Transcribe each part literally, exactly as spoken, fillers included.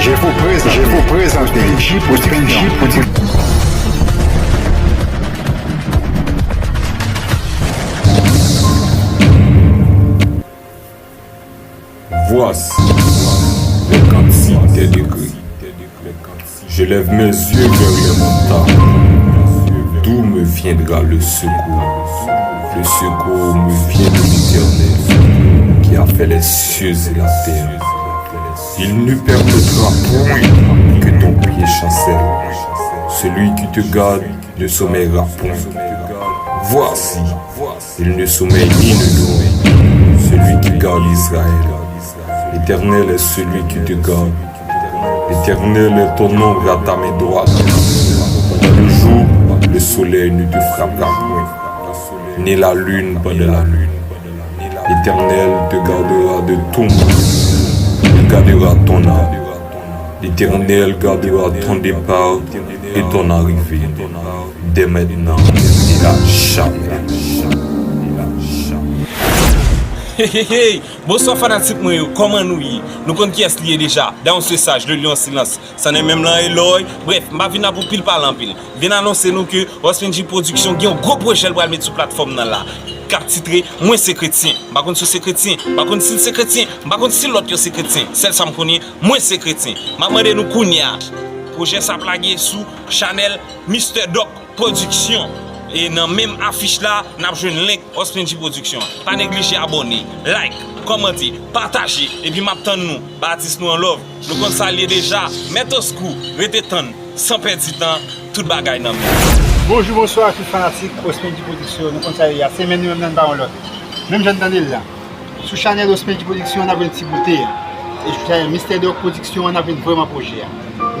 Je vous présente, je vous présente Benji Production. Voici les quantiques des degrés. Je lève mes yeux vers les montagnes. D'où me viendra le secours? Le secours me vient de l'Éternel, qui a fait les cieux et la terre. Il ne permettra point que ton pied chancelle. Celui qui te garde ne sommeillera point. Voici, il ne sommeille ni ne dort, celui qui garde Israël. L'Éternel est celui qui te garde. L'Éternel est ton ombre à ta main droite. Pendant le jour, le soleil ne te frappera point, ni la lune pendant la nuit. L'Éternel te gardera de tout mal. Il gardera ton âme. L'Éternel gardera ton départ et ton arrivée, dès maintenant et à jamais. Hey, hey, hey! Bonswa fanatik mwen yo, kòman nou ye? Nou konn kiyès li ye deja. Dayon se saj, le lion silans. San nenmen m lan e lòy. Brèf, m pa vin la pou pil pale anpil. Vin anonse nou ke Ospenji Production gen yon gwo pwojè l pral met sou platfòm nan la, k ap titre Mwen se kretyen. M pa konn si w se kretyen, m pa konn si l se kretyen, m pa konn si lòt yo se kretyen. Sèl sa m konnen, mwen se kretyen. M ap mande nou kounye a, pwojè sa ap lage sou chanèl Mister Doc Production. E nan menm afich la, n ap jwenn link Ospenji Production. Pa neglije abòne, like, kòmante, pataje, epi m ap tann nou. Ba atis nou an love. Nou konn sa l ye deja. Mèt Oskou, rete tann, san pèdi tan, tout bagay nan men. Bonjou, bonswa a tout fanatik Ospenji Production. Nou konn sa l ye a. Se menm nou menm nan, pa yon lòt. Menm jan n tande l la. Sou chanèl Ospenji Production, n ap jwenn ti boute a. E sou chanèl Mister Doc Production, n ap jwenn vrèman pwojè a.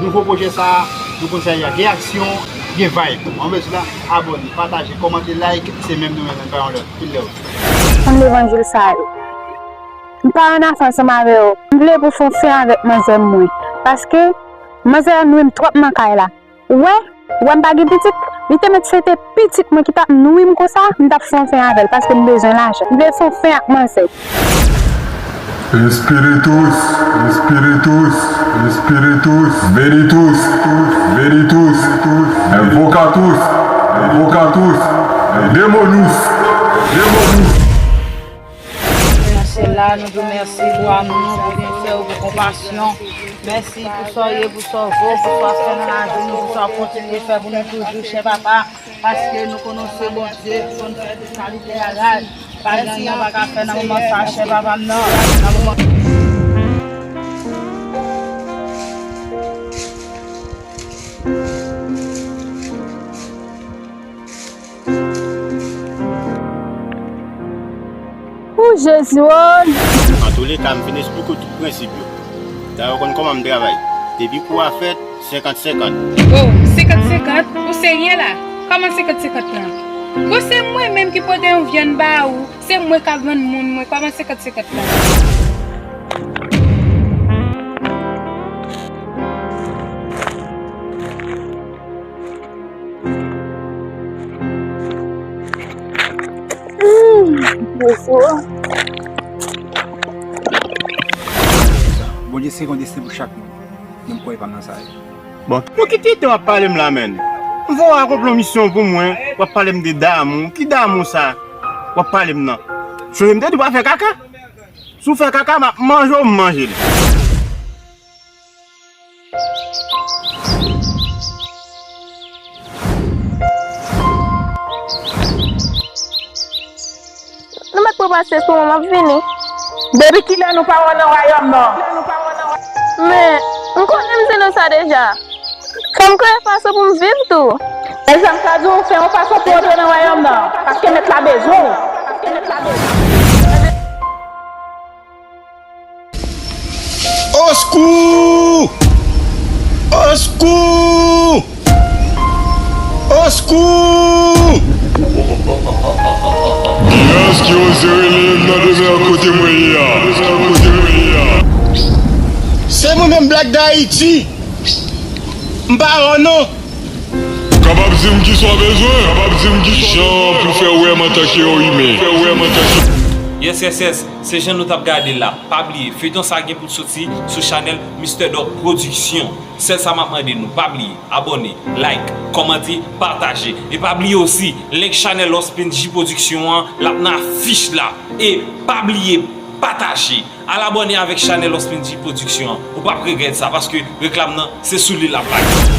Nouvo pwojè sa a, nou konn sa l ye a. Gen aksyon, gen vibe. Ann bezwen la, abòne, pataje, kòmante, like, se menm nou menm nan, pa yon lòt. Pil love. Fanm levanjil sa yo. M pa annafè ansanm avè yo. M vle pou fè yon fen avèk manzè mwen. Paske manzè a nwi m twòp nan kay la. Ou wè? Ou wè m pa gen pitit? Li te mèt se te pitit mwen ki t ap nwi m konsa, m t ap fè yon fen avè l paske m bezwen lajan. M vle fè yon fen ak manzè. Espiritus, Espiritus, Espiritus, Veritus, Veritus, Invocatus, Invocatus, Demonus, Demonus. Nan syèl la, nou di w mèsi pou amou w, pou dèsè w, pou konpasyon. Mèsi pou sa w ye, pou sa w vo, pou sa w fè nan lavi nou, pou sa w kontinye fè pou nou toujou, chè Papa. Paske nou konnen w se Bondye ki konn fè tout kalite bagay. Pa gen anyen w pa ka fè nan moman sa, chè Papa m nan. Nan moman Ou Jezi, o! Antouleka, m fin esplike w tout prensip yo. Dayè, w konn kòman m travay. Depi kou a fèt, senkant senkant. O, senkant senkant? Ou serye la? Kòman senkant senkant lan? Bon, se mwen menm ki pote yon vyann ba ou. Se mwen k ap vann moun mwen. Kòman senkant senkant lan? Hmm, Jezi, o. Bondye se yon desten pou chak moun. Men m kwè e pa m nan sa ye. Bon, pou ki tenten w ap pale m la, menn? M fè w akonpli yon misyon pou mwen, w ap pale m de damou. Ki damou sa w ap pale m nan? Sonje m te di w pa fè kaka. Si w fè kaka, m ap manje w, m manje l. Nou mèt pran pasyans pou mwen, m ap vini. Depi kilè nou pa wè w nan wayòm nan? Men, m konnen m se nan sa deja. Fò m kreye fason pou m viv tou. Egzanp sa di w fè yon fason pou w antre nan wayòm nan, paske Mèt la bezwen w. Oskou! Oskou! Oskou! Kiyès ki oze rele m nan demen an kote mwen ye a? Se mwen menm, Black D'Haïti. M pa wè w non. Ou kapab di m kisa w bezwen? Ou kapab di m kisa w bezwen? Kijan pou fè wè m antanke yon imen? Fè wè m antanke Yes, yes, yes, se jan nou t ap gade l la. Pa bliye, feyton sa gen pou l soti sou chanèl Mister Doc Production. Sèl sa m ap mande nou, pa bliye, abòne, like, kòmante, pataje. E pa bliye osi, link chanèl Lost P N J Production an, l ap nan afich la. E pa bliye, pataje. Al abòne avèk chanèl Lost P N J Production an. Ou p ap regrèt sa, paske reklam nan, se sou li l ap bay.